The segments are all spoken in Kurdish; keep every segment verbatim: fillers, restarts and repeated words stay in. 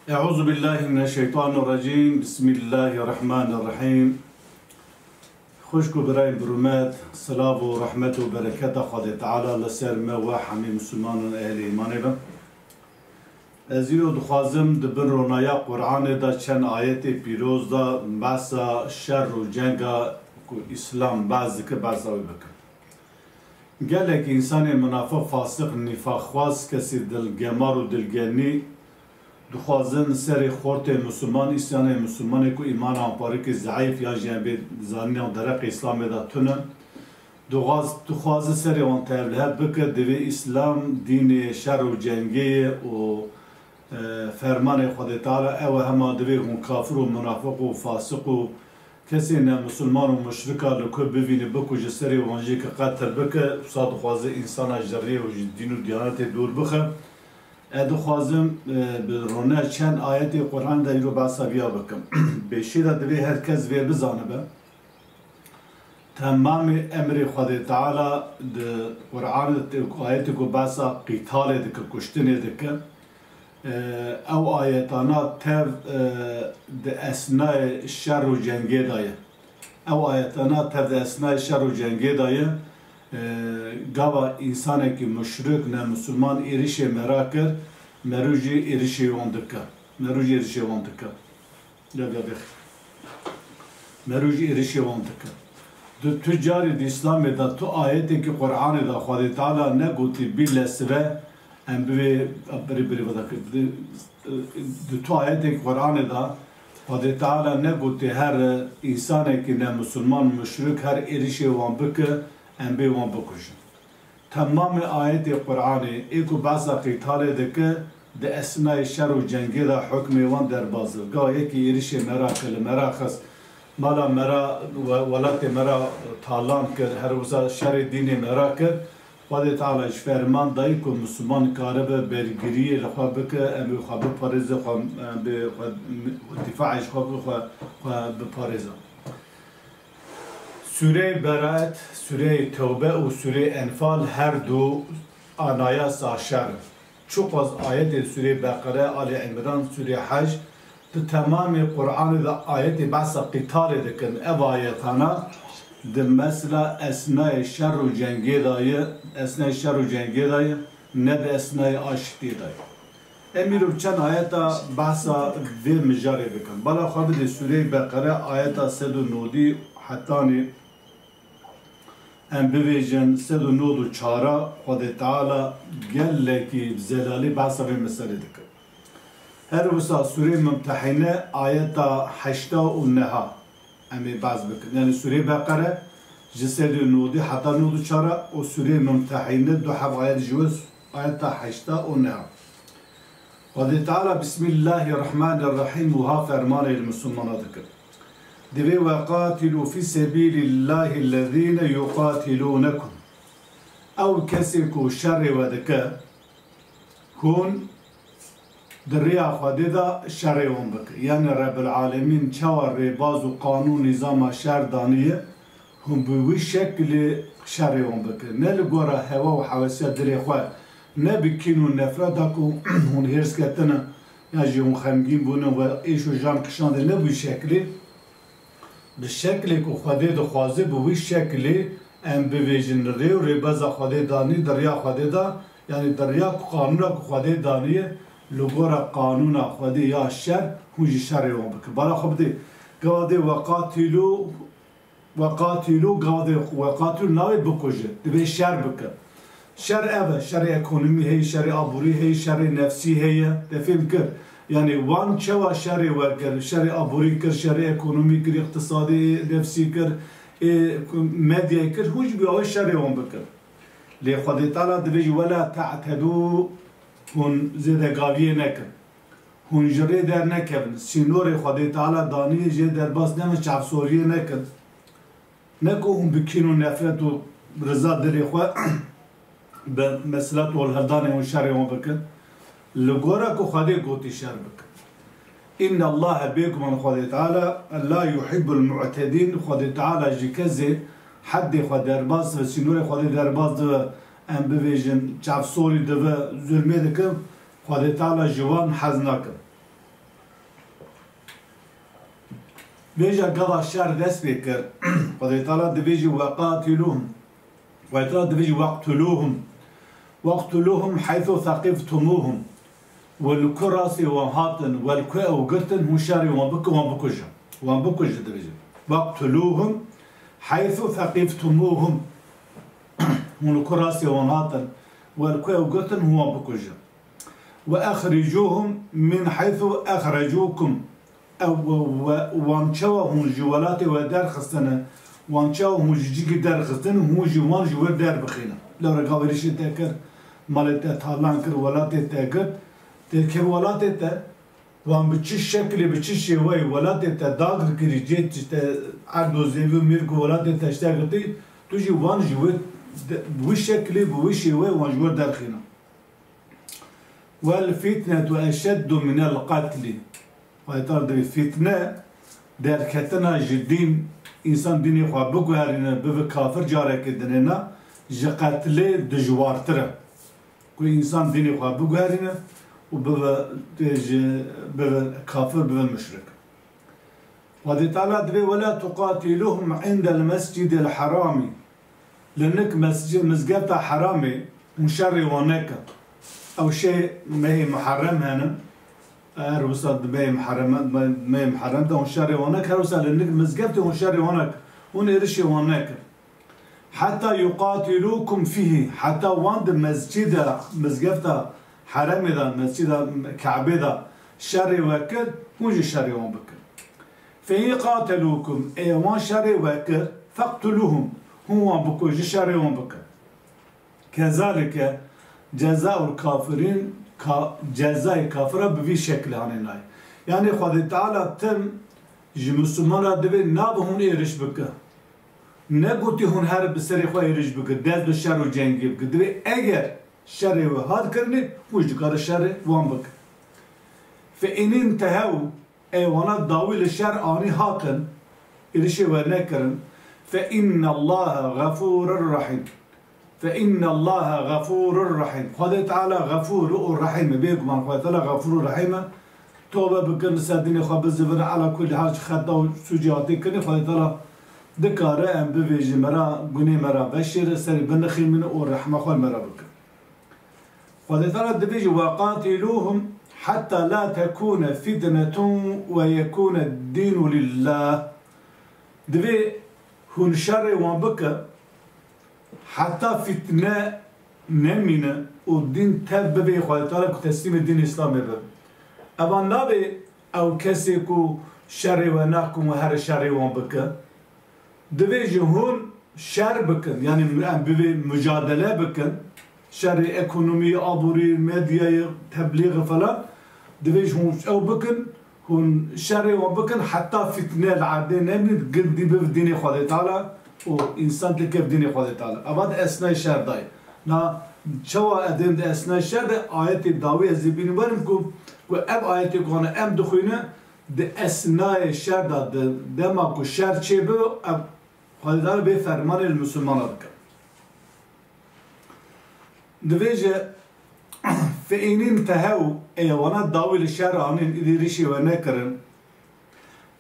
Euzu billahi mineşşeytanirracim. Bismillahirrahmanirrahim. Xwişk û birayên bi rûmet, silav û rehmet û bereketa Xwedê Teala li ser me we hemî Misliman û ehlê îmanê be. Ez îro dixwazim di bin ronaya Qur'anê de çend ayetê pîroz de behsa şer û cenga ku Îslam behs dike, behsa wê bikim. Gelek însanê minafiq, fasiq, nîfaqxwaz, kesê dilgemar û dilgenî dixwazin serê xortê Misliman, însanê Mislimanê ku îmana parikê zeîf ya jî em bê zanînan dereqê Îslamê de tune, dixwaz-, dixwaze serê wan tevlihev bike, divê Îslam dînê şer û cengê ye û, e, fermanê Xwedê Teala ew e, hema divê hûn kafir û minafiq û fasiq û kesê ne misilman û muşrika li ku bivîne, bikuje, serê wan jî ki qetil bike, wisa dixwaze însana ji rê û ji dîn û diyanetê dûr bixe. Ez dixwazim, e, bi rone çend ayetê Qur'an de îro behsa viya bikim. Pêşî de divê her kes vê bizanibe. Temamê emrê Xwedê Teala di Qur'anê de tê ku ayetê ku behsa qîtalê dike, kuştinê dike, e, ew ayetana tev, e, di esnayê şer û cengê de ye. Ew ayetana tev di esnayê şer û cengê de ye. E, gava însanekî muşrik, ne misilman êrişê me ra kir, merû jî êrişê wan dike. Merû jî êrişê wan dike. Ya, ya, bêx. Merû jî êrişê wan dike. Tu, tu carî di Îslamê de, tu ayetekî Qur'anê de Xwedê Teala negotî bîle sive, em bivê, birî, birî veda kir. Di, di tu ayetekî Qur'anê de Xwedê Teala negotî her însanekî ne misilman, muşrik, her êrişê wan bike, em bê wan bikujin. Temamê ayetê Qur'anê ê ku behsa qîtalê dike, di esnayê şer û cengê de hukmê wan derbas dibin. Gava yekî êrişê me ra kir, li me ra xist, mala me ra, we-, welatê me ra talan kir, her wisa şerê dînê me ra kir, Xwedê Teala ji ferman dayî ku Misliman karibe bergiriyê li xwe bike, em ê xwe biparêze, xwe, em bê xwe, dîfaê ji xwe bike, xwe, xwe biparêze. Sûreyê Beraet, Sûreyê Tewbe û Sûreyê Enfal her du anayasa şer in. Çiqas ayetên Sûreyê Beqere, Alî Îmran, Sûreyê Hec, di temamê Qur'anê de ayetê behsa qîtalê dikin. Ev ayetana di mesela esnayê şer û cengê de ye, esnayê şer û cengê de ye, ne di esnayê aştiyê de ye. Em îro çend ayeta behsa vê mijarê bikin. Bala xwe bidê Sûreyê Beqere, ayeta sed û nodî hetanî, em bivêjin, sed û nod û çara Xwedê Teala gelekî bi zelalî behsa vê meselê dike. Her wisa Sûreyê Mumtehîne, ayeta heşta û neha. Em ê behs bikin. Yanî Sûreyê Beqere ji sed û nodî heta nod û çara û Sûreyê Mumtehîne du heb ayet ji we, ayeta heşta û neha. Xwedê Teala Bismillahirrahmanirrahîm wiha fermanê li misilmana dike. Divê weqatilû fî sebîlîllahî lezîne yuqatilûnekum. Ew kesê ku şerê we dike, hûn di rêya Xwedê de şerê wan bikin. Yanî Rebbil Alemîn çawa rêbaz û qanûn nîzama şer daniye, hûn bi wî şekilê şerê wan bikin. Ne li gora hewa û hewesiya dilê xwe, ne bi kîn û nefreta ku hûn hêrs ketine, ya jî hûn xemgîn bûne we êş û jan kişande, ne bi wî şekilê. Bi şeklê ku Xwedê dixwaze, bi wî şeklê em bivêjin, rê û rêbeza Xwedê danî, di riya Xwedê de, yanî di riya ku qanûna ku Xwedê daniye, li gora qanûna Xwedê ya şer, hûn jî şerê wan bikin. Bala xwe bidê, gava dê weqatîlû, weqatîlû, gava dê weqatîlû navê bikuje, divê şer bike. Şer ev e, şerê ekonomî heye, şerê aborî heye, şerê nefsî heye. Te fêm kir? Yanî wan çawa şerê we kir, şerê aborî kir, şerê ekonomî kir, îqtisadî, nefsî kir, ê, medyayê kir, hûn jî bi awê şerê wan bikin. Lê Xwedê Teala divê jî, "Wela te'tedû", hûn zêdegaviyê nekin. Hûn ji rê dernekevin. Sînorê Xwedê Teala danî jê derbas nebin, çavsoriyê nekin. Ne ku hûn bi kîn û nefret û riza dilê xwe bi meslet û hildanê hûn şerê wan bikin. Li gora ku Xwedê gotî şer bikin. Înne Allahe, bêguman Xwedê Teala, la yuhibbul mu'tedîn, Xwedê Teala ji kesê heddê xwe derbas dibe, sînorê Xwedê derbas dibe, em bivêjin, çavsorî dibe, zulmê dike, Xwedê Teala ji wan hez nake. Vêca gava şer dest pê kir, Xwedê Teala divêjî, "Weqatîlûhum." Xwedê Teala divêjî, "Weqtulûhum. Weqtulûhum heythu seqîftumuhum." We li ku rastê wan hatin, we li ku ew girtin, hûn şerê wan bikin, wan bikujin. Wan bikujin divêjin. "Weqtulûhum heythu seqîftumuhum." Hûn li ku rastê wan hatin, we li ku ew girtin, hûn wan bikujin. "Ve exricûhum min heythu exrecûkum." Ew, we, we, wan çawa hûn ji welatê we derxistine, wan çawa hûn ji cîkî derxistine, hûn jî wan ji wir derbixîne. Lewre gavê êrişê te kir, malê te talan kir, welatê te girt, tê kevî welatê te, wan bi çi şekilê, bi çi şêweyê welatê te dagir kirî, cê te erd û zêvî û mîrk û welatê te ji te girtî, tu jî wan ji wir de-, bi wî şekilê, bi wî şêweyê wan ji wir derxîne. "Wel fitnetu eşeddu minel qatlî." Xwedê Teala divê fitne derketina ji dîn, însan dînê xwe biguherîne, bibe kafir carekê dinê na, ji qetlê dijwartir e. Ku însan dînê xwe biguherîne û bibe, ji, bibe kafir, bibe muşrik. Xwedê Teala divê, "Wela tuqatiluhum indel mescidil haramî." Li nik mescid, mizgefta heramê hûn şerê wan nekin. Ew şê mehê Muharrem henin. Her wisa di mehê Muharrem, mehê Muharrem de hûn şerê wan nekin. Her wisa li nik mizgeftê hûn şerê wan nekin. Hûn êrişê wan nekin. "Heta yuqatilukum fîhî." Heta wan di mescida, mizgefta heremê de, mescida Kebê de şerê we kir, hûn jî şerê wan bikin. "Fe in qatelûkum", ê wan şerê we kir, "feqtulûhum", hûn wan bikujin, şerê wan bikin. "Kezalike cezaul kafirîn", ka-, cezayê kafira bi vî şekilê hanê nayê. Yanî Xwedê Teala tim ji Misliman re divê nabe hûn êriş bike. Negotî hûn here bi serê xwe êriş bike, dest bi şer û cengê bike. Divê eger şerê we hat kirinê, hûn jî dikare şerê wan bike. Fe in intehew, ê wana dawî li şer anî hatin, êrişê we nekirin, fe innallaha xefûrur rehîm. Fe innallaha xefûrur rehîm. Xwedê Teala xefûr û rehîm e. Bêguman Xwedê Teala xefûr û rehîm e. Tobe bikin, li ser dînê xwe bizivin, ala kulî hal ji xeta û sûcê hatî kirinê, Xwedê Teala dikare em bivêjin, me re gunê me re veşêre, serî binixîmîne û rehma xwe li me re bike. Xwedê Teala dibêje, "Ve qatilûhum hetta la tekûne fitnetun ve yekûne dînu lillah." Divê hûn şerê wan bike, heta fitne nemîne û dîn tev bibe Xwedê Teala ku teslîmê dîn Îslamê be. Eva nabê ew kesê ku şerê we nakin û here şerê wan bike. Divê ji hûn şer bikin, yanî em bivê mucadele bikin, şerê ekonomî, aborî, medyayê, teblîxê falan, divê ji hûn ew bikin, hûn şerê wan bikin, heta fitne li erdê nemîn, gindî biv dînê Xwedê Teala û însan têkev dînê Xwedê Teala. Eva di esnayê şer dayê. Na çawa edên di esnayê şer de ayetê dawî ez ê bînim werim ku, ku ev ayetê ku hane em dixwîne, di esnayê şer de, di dema ku şer çêbibe, ev Xwedê Teala bê fermanê li misilmana dike. Divêje, "Fe in intehew", ê wana dawî li şer anîn, îdî rîşê we nekirin.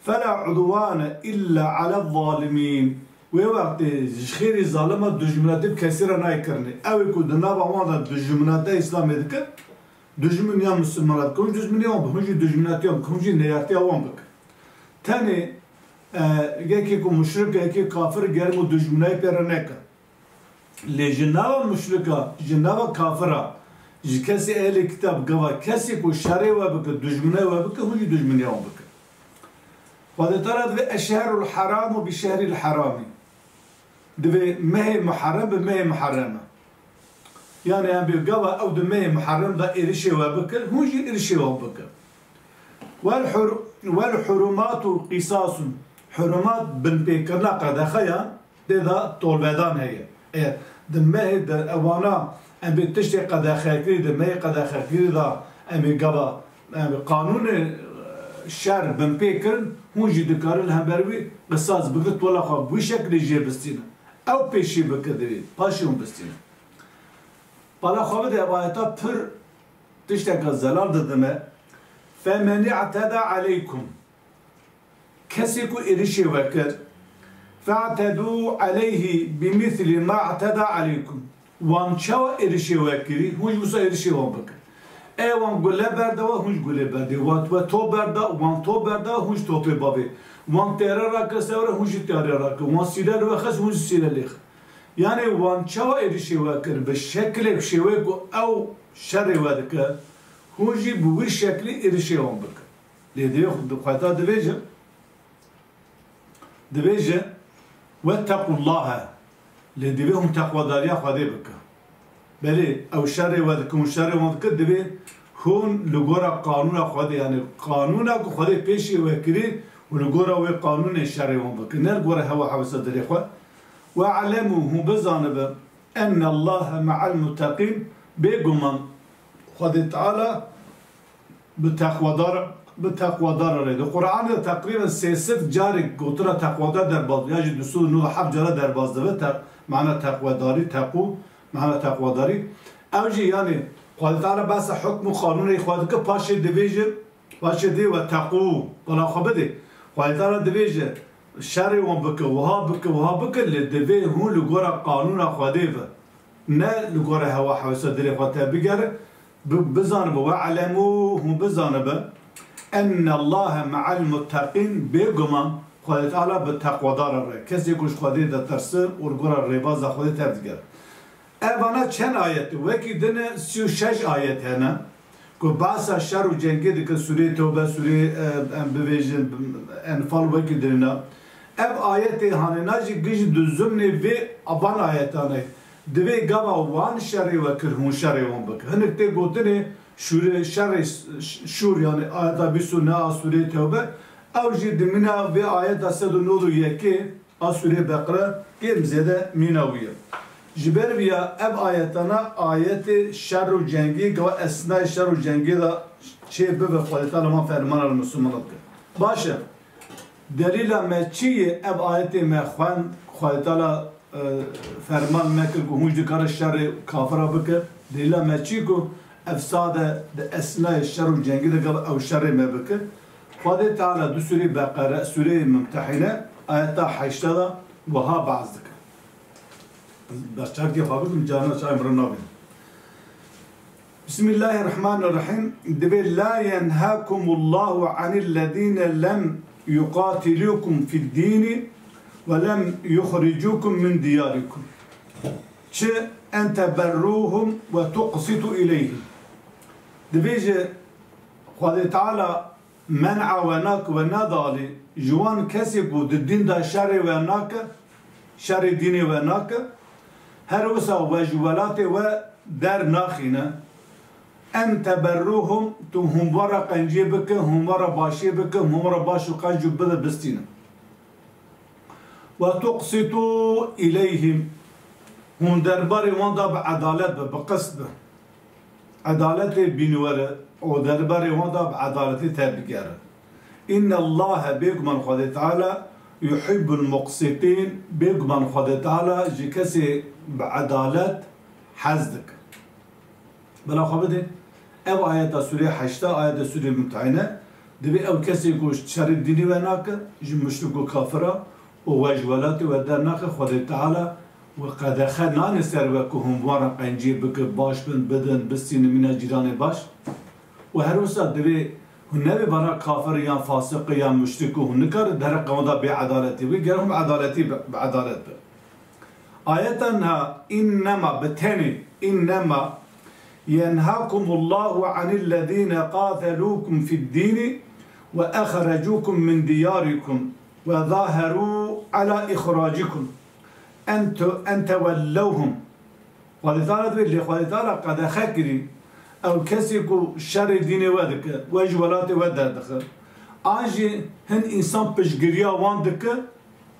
"Fela udwane illa ala zalimîn." Wê wextê ji xêrî zalima dijminatî bi kesî re nayê kirinê. Ew ê ku di nava wan de dijminatiya Îslamê dike, dijmin ya misilmana dike, hûn dijminê wan bikin, hûn jî dijminatiya wan bikin, hûn jî neyartiya wan bikin. Tenê, e, yekê ku muşrik e, yekê kafir e, gerek û dijminayî pê re neke. Lê ji nava muşrika, ji nava kafira, ji kesê ehlê kitab gava kesê ku şerê we bike, dijminê we bike, hûn jî dijminê wan bikin. Xwedê Teala divê, "Eşşehrul heramu bi şehril herami." Divê mehê Muharrem bi mehê Muharrem e. Yanî em bê gava ew di mehê Muharrem de êrişê we bike, hûn jî êrişê wan bikin. "Wel hur-, wel hurumatu qisasun." Hurumat binpêkirina qedexeyan tê de tolvedan heye. E, di mehê de ewana em bê tiştê qedexekirî, di mehê qedexekirî de em ê gava, em ê qanûnê, e, şer binpê kirin, hûn jî dikarin li hember wî qisas bigirt, wela xwe bi wî şekilê jê bistînin. Ew pêşî bike divê, paşê hûn bistînin. Bala xwe bide, ev ayeta pir tişteke zelal didime. "Femen i'teda aleykum." Kesê ku êrişê we kir, fe'tedû aleyhî bimîslî ma i'teda aleykum. Wan çawa êrişê we kirî, hûn jî wisa êrişê wan bikin. E wan gule berda we, hûn jî gulê berdê. Wan we top berda, wan top berda, hûn jî topê bavê. Wan têre rake ser we, hûn jî têre rake. Wan sîle li we xist, hûn jî sîle lê xin. Yanî wan çawa êrişê we kir? Bi şekilek, şêweyek ku ew şerê we dike, hûn jî bi wî şeklî êrişê wan bikin. Lê divê xwe-, xweta dibêjin, dibêje, "Wettequllahe." Lê divê hûn teqwedariya Xwedê bikin. Belê, ew şerê we dikin, hûn şerê wan dikin, divê hûn li gora qanûna Xwedê, yanî qanûna ku Xwedê pêşî we kirî û li gora wê qanûnê şerê wan bikin. Ne li gora hewa hewesa dilê xwe. "We'lemû", hûn bizanibe, "ennallahe me'al mutteqîn", bêguman Xwedê Teala bi teqwedar, bi teqwedar re. Di Qur'anê de teqrîben sê sed carek gotina teqwedar derbas, ya jî du sed û nod û heft cara derbas dibe, te-, mana teqwedarî, teqû, mana teqwedarî. Ew jî, yanî, Xwedê Teala behsa hukm û qanûnê xwe dike, paşê dibêje, paşê dê "Wetteqû", bala xwe bidê. Xwedê Teala dibêje, "Şerê wan bike, wiha bike, wiha bike", lê divê hûn li gora qanûna Xwedê be. Ne li gora hewa hewesa dilê xwe te bigere, bi-, bizanibe, "We'lemû", hûn bizanibe, "ennallahe me'al mutteqîn", bêguman Xwedê Teala bi teqwedara re. Kesê ku ji Xwedê ditirse û li gora rêbaza Xwedê tev digere. Evana çend ayet e? Wekî din e sî û şeş ayet hene ku behsa şer û cengê dike, sûreyê Tewbe, sûreyê, e, em bivêjin, Enfal, wekî din e. Ev ayetê hanêna jî gijî di zimnê vê van ayetan e. Divê gava wan şerê we kir, hûn şerê wan bikin. Hinek tê gotinê şûrê, şerê ş-, şûr, yanî ayeta bîst û neh a sûreyê Tewbe, ew jî di mîna vê ayeta sed û nod û yekê a sûreyê Beqere kêm zêde mîna wî ye. Ji ber vî ya ev ayetana ayetê şer û cengî, gava esnayê şer û cengê de çê bibe, Xwedê Teala van fermana li Mislimanan bike. Baş e. Delîla me çi ye? Ev ayetê me xwend, Xwedê Teala, e, ferman me kir ku hûn jî dikare şerê kafira bike. Delîla me çi ku ev sade di esnayê şer û cengî de gava ew şerê me bike? Xwedê Teala di sûrê Beqere, sûreyê Mumtehîne, ayeta heşta de wiha behs dike. Bes çavkê xwe bikim, carna çavê min re nabînim. Bismillahirrahmanirrahim. Divê, "La yenhakumullahu anillezine lem yuqatilukum fid dini ve lem yuxricukum min diyarikum." Çi en teberruhum ve tuqsitu ileyhim. Divê ji Xwedê Teala men'a we nake, we nade alî ji wan kesê ku di dîn de şerê we nake, şerê dînê we nake, her wisa we ji welatê we dernaxîne. En teberruhum, tu hûn we re qenciyê bike, hûn we re başiyê bike, hûn we re baş û qenc û bide bistîne. Ve tuqsitu ileyhim, hûn derbarê wan de bi edalet be, bi qist be. Edaletê bînwere û derbarê wan de bi edaletê tevbigere. Înnallâhe, bêguman Xwedê Teala, yuhibbul muqsitîn, bêguman Xwedê Teala ji kesê bi edalet hez dike. Bila xwe bidê, ev ayeta sûrê heşta, ayeta sûrê Mumtehîne, divê ew kesê ku şerê dînê we nake, ji muşrik û kafira û we ji welatê we dernaxe, Xwedê Teala we qedexe nane ser we ku hûn wan re qenciyê bike, baş bin, bidin, bistînin mîna cîranê baş. Û her wisa divê hûn nebe vana kafir yan fasiq yan muşrik û hûn nikare dereqa wan de bê edaletî bike, gerek hûn edaletî bi, bi edalet bin. Ayeta niha, înnema, bi tenê, înnema yenhakumullahu anillezîne qatelûkum fid dînî ve ehrecûkum min diyarikum ve zaherû ala îxracîkum en tu-, en tewellewhum. Xwedê Teala divê, lê Xwedê Teala qedexe kirî, ew kesê ku şerê dînê we dike, we ji welatê we derdixe, an jî hin însan piştgiriya wan dike,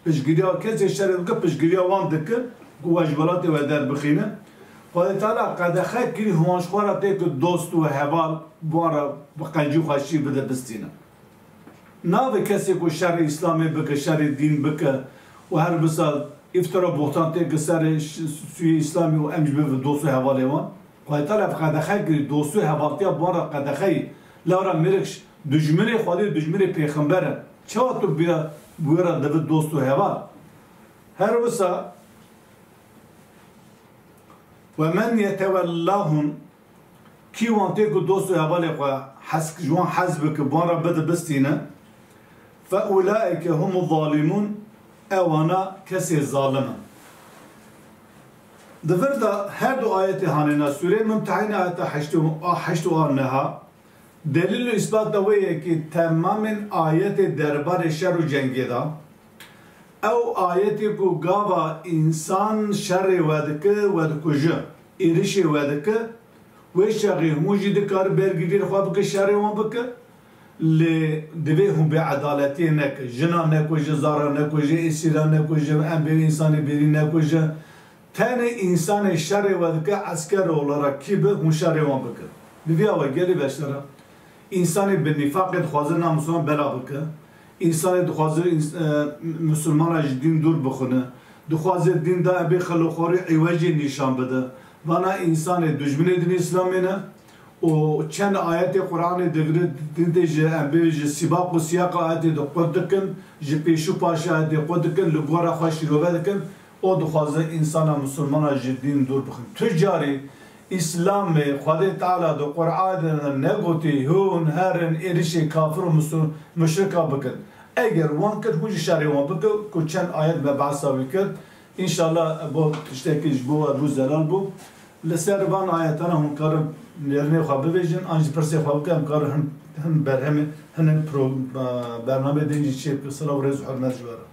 piştgiriya kesê şerê dike, piştgiriya wan dike ku we ji welatê we derbixîne. Xwedê Teala qedexe kirî, hûn ji xwe re têke dost û heval, bi wan re bi qencî û xweşî bide bistîne. Nabe kesê ku şerê Îslamê bike, şerê dîn bike û her wisa îftira, buhtan têke serê ş-, sûyê Îslamê û em jî bibin dost û hevalê wan. Xwedê Teala ev qedexe kirî, dostî û hevaltiya bi wan re qedexeyî. Lewra mêrik ş-, Dijminê Xwedê, dijminê pêxember in. Çawa tu bi, bi wê re divî dost û heval? Her wisa, "Ve men yetewellahum", kî wan tê ku dost û hevalê xwe hez, ji wan hez bike, bi wan re bide bistîne, "fe ulaike humu zalimûn", ewana kesê zalim in. Di vir de her du ayetê hanêne, Sûreyê Mumtehîne ayeta heşt û, a heşt û a neha, delîl û îsbata wê ye ki temamên ayetê derbarê şer û cengê de. Ew ayetê ku gava însan şerê wedike, wedikuje, êrişê wedike, wê çaxê hûn jî dikare bergîvîr xwe bike, şerê wan bike. Lê divê hûn bêedaletiyê neke. Jina nekuje, zara nekuje, esîra nekuje, em bê însanê bêrî nekuje. Tenê însanê şerê we dike, esker olarak kî bi, hûn şerê wan bikin. Bi viya we gelî beşdara. Însanê bi nîfaqê dixwaze na Misliman bela bike. Însanê dixwaze ins-, e, Misilmana ji dîn dûr bixwine. Dixwaze dîn da em bê xeloxorî îwecê nîşan bide. Vana însanê dijminê din Îslamê ne. Û çend ayetê Qur'anê digre, din tê ji, em bê ji sîbaq û siyaqa ayetê de qut dikin, ji pêş û paşê ayetê qut dikin, li gora xwe şîrove dikin, o dixwaze însana misilmana ji dîn dûr bixin. Tu carî Îslamê Xwedê Teala di Qur'anê de negotî, hûn herin êrişê kafir û misil-, muşrika bikin. Eger wan kir, hûn jî şerê wan bikin, ku çend ayet me behsa wî kir. Înşallah bo tiştekî ji bo we bû, zelal bû. Li ser van ayetana hûn karin nêrînê xwe bivêjin, an jî pirsê xwe bikin, em karin hin, hin berhemê, hin pro-, bernameyê din jî çê bikin. Silav, rêz û hurmet ji we re.